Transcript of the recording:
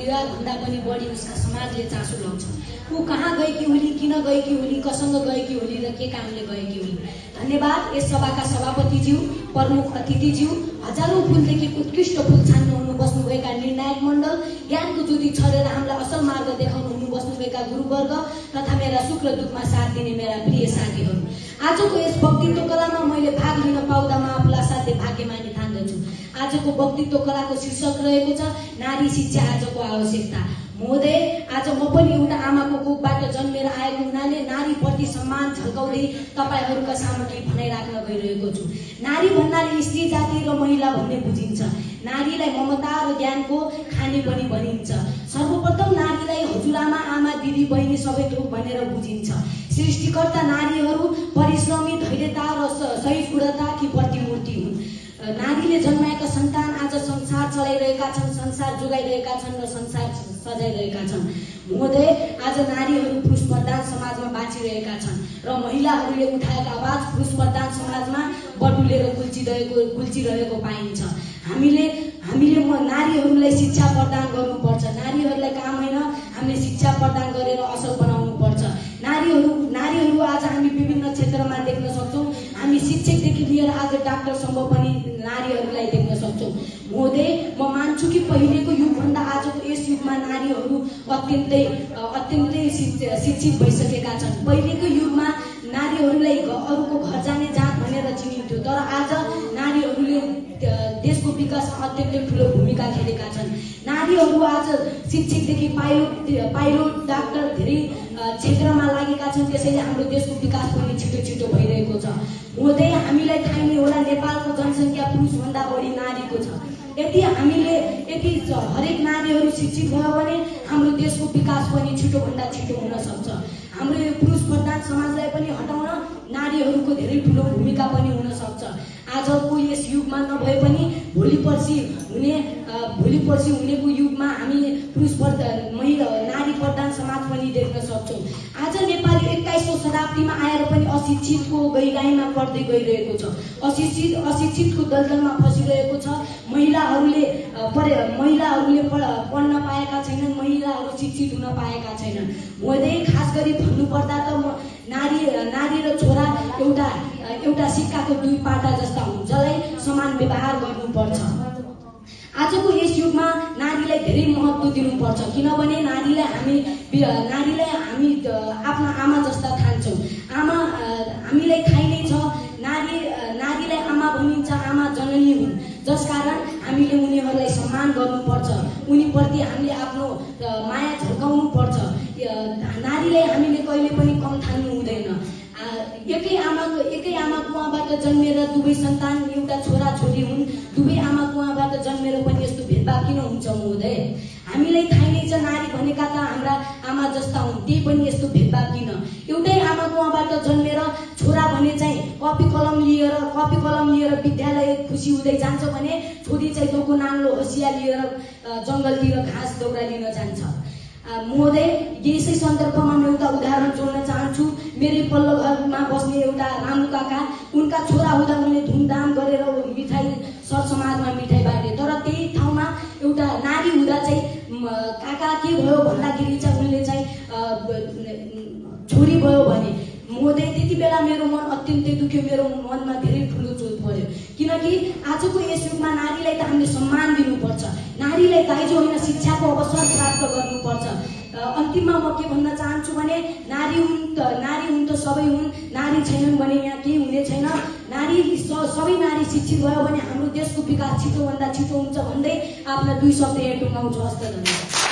परिवारभन्दा पनि बढी उसका समाजले चासो लाउँछ। ऊ कहाँ गएकी होली, किन गएकी होली, कसँग गएकी होली र के कामले गएकी होली। धन्यवाद यस सभाका सभापतिज्यू, प्रमुख अतिथिज्यू, हजारौं फूलदेखि उत्कृष्ट फूल छान्न हुनु बस्नुभएका निर्णायक मण्डल, ज्ञानको ज्योति छरेर हामीलाई असल मार्ग देखाउनु हुनु बस्नुभएका गुरुवर्ग तथा मेरा सुख र दुःखमा साथ दिने मेरा प्रिय साथीहरू। आजको यस वक्तित्व कलामा मैले भाग लिन पाउँदामा आफूलाई असाध्यै भाग्यमानी ठान्दछु। आजको वक्तित्व कलाको शीर्षक रहेको छ नारी शिक्षा आजको आवश्यकता। महोदय, आज म पनि एउटा आमाको कोखबाट जन्मेर आएको हुनाले नारीप्रति सम्मान झल्काउँदै तपाईहरूका सामु भनाइराख्न गइरहेको छु। नारी भन्नाले स्त्री जाति र महिला भन्ने बुझिन्छ। नारीलाई ममता र ज्ञानको खानी पनि भनिन्छ। सर्वप्रथम नारीलाई हजुरआमा, आमा, दिदी, बहिनी सबै थोक भनेर बुझिन्छ। सृष्टिकर्ता नारीहरू परिश्रमी, धैर्यता र सहिष्णुताकी प्रतिमूर्ति हुन्। नारीले जन्माएका सन्तान आज संसार चलाइरहेका छन्, संसार जोगाइरहेका छन् र संसार सजाइरहेका छन्। महोदय, आज नारीहरू पुरुष प्रधान समाजमा बाँचिरहेका छन् र महिलाहरूले उठाएका आवाज पुरुष प्रधान समाजमा बटुलेर कुल्चिरहेको पाइन्छ। हामीले नारीहरूलाई शिक्षा प्रदान गर्नुपर्छ। नारीहरूलाई काम होइन, हामीले शिक्षा प्रदान गरेर असल बनाउनु पर्छ। नारीहरू आज हामी विभिन्न क्षेत्रमा देख्न सक्छौँ। हामी शिक्षकदेखि लिएर आज डाक्टरसम्म पनि नारीहरूलाई देख्न सक्छौँ। महोदय, म मान्छु कि पहिलेको युगभन्दा आजको यस युगमा नारीहरू अत्यन्तै शिक्षित भइसकेका छन्। पहिलेको युगमा नारीहरूलाई अरूको घर जाने जात भनेर चिनिन्थ्यो, तर आज नारीहरूले देशको विकासमा अत्यन्तै ठुलो भूमिका खेलेका छन्। नारीहरू आज शिक्षकदेखि पाइलोट, डाक्टर धेरै क्षेत्रमा लागेका छन्। त्यसैले हाम्रो देशको विकास पनि छिटो छिटो भइरहेको छ। महोदय, हामीलाई थाहा नै होला नेपालको जनसङ्ख्या पुरुषभन्दा बढी नारीको छ। यदि हरेक नारीहरू शिक्षित भयो भने हाम्रो देशको विकास पनि छिटोभन्दा छिटो हुन सक्छ। हाम्रो यो पुरुष प्रधान समाजलाई पनि हटाउन नारीहरूको धेरै ठुलो भूमिका पनि हुन सक्छ। आजको यस युगमा नभए पनि भोलि पर्सि हुनेको युगमा हामी नारी प्रधान समाज पनि देख्न सक्छौँ। आज नेपाली 21औं शताब्दीमा आएर पनि अशिक्षितको गहिराइमा पर्दै गइरहेको छ। अशिक्षितको दलदलमा फसिरहेको छ। महिलाहरूले पढ्न पाएका छैनन्, महिलाहरू शिक्षित हुन पाएका छैनन्। महोदय, खास गरी भन्नुपर्दा त नारी र छोरा एउटा सिक्काको दुई पाटा जस्ता हुन्, जसलाई समान व्यवहार गर्नुपर्छ। आजको यस युगमा नारीलाई धेरै महत्त्व दिनुपर्छ, किनभने नारीलाई हामी आफ्ना आमा जस्ता ठान्छौँ। हामीलाई थाहै नै छ नारीलाई आमा भनिन्छ, आमा जननी हुन्, जसकारण हामीले उनीहरूलाई सम्मान गर्नुपर्छ। उनीप्रति हामीले आफ्नो माया झल्काउनु पर्छ। नारीलाई हामीले कहिले पनि कम ठान्नु हुँदैन। एकै आमा कुवाबाट जन्मेर दुवै सन्तान एउटा छोरा छोरी हुन्। दुवै आमा कुवाबाट जन्मेर पनि यस्तो भेदभाव किन हुन्छ महोदय? हामीलाई थाहै नै छ नारी भनेका त हाम्रा आमा जस्ता हुन्, त्यही पनि यस्तो भेदभाव किन? एउटै आमा कुवाबाट जन्मेर छोरा भने चाहिँ कपी कलम लिएर विद्यालय खुसी हुँदै जान्छ भने छोरी चाहिँ दोको नाङ्लो हँसिया लिएर जङ्गलतिर घाँस दौरा लिन जान्छ। महोदय, यसै सन्दर्भमा म एउटा उदाहरण जोड्न चाहन्छु। मेरै पल्लो घरमा बस्ने एउटा रामु काका, उनका छोरा हुँदा उनले धुमधाम गरेर मिठाई सरसमाजमा मिठाई बाँडे, तर त्यही ठाउँमा एउटा नारी हुँदा चाहिँ काका के भयो भन्दाखेरि चाहिँ उनले चाहिँ छोरी भयो भने। महोदय, त्यति बेला मेरो मन अत्यन्तै दुख्यो, मेरो मनमा धेरै ठुलो चोट पर्यो। किनकि आजको यस युगमा नारीलाई त हामीले सम्मान दिनुपर्छ। नारीलाई दाइजो होइन, शिक्षाको अवसर प्राप्त गर्नुपर्छ। अन्तिममा म के भन्न चाहन्छु भने नारी हुन् त सबै हुन्, नारी छैनन् भने यहाँ केही हुने छैन। सबै नारी शिक्षित भयो भने हाम्रो देशको विकास छिटोभन्दा छिटो हुन्छ भन्दै आफ्ना दुई शब्द यहाँ टुङ्गाउँछु। हस्त धन्यवाद।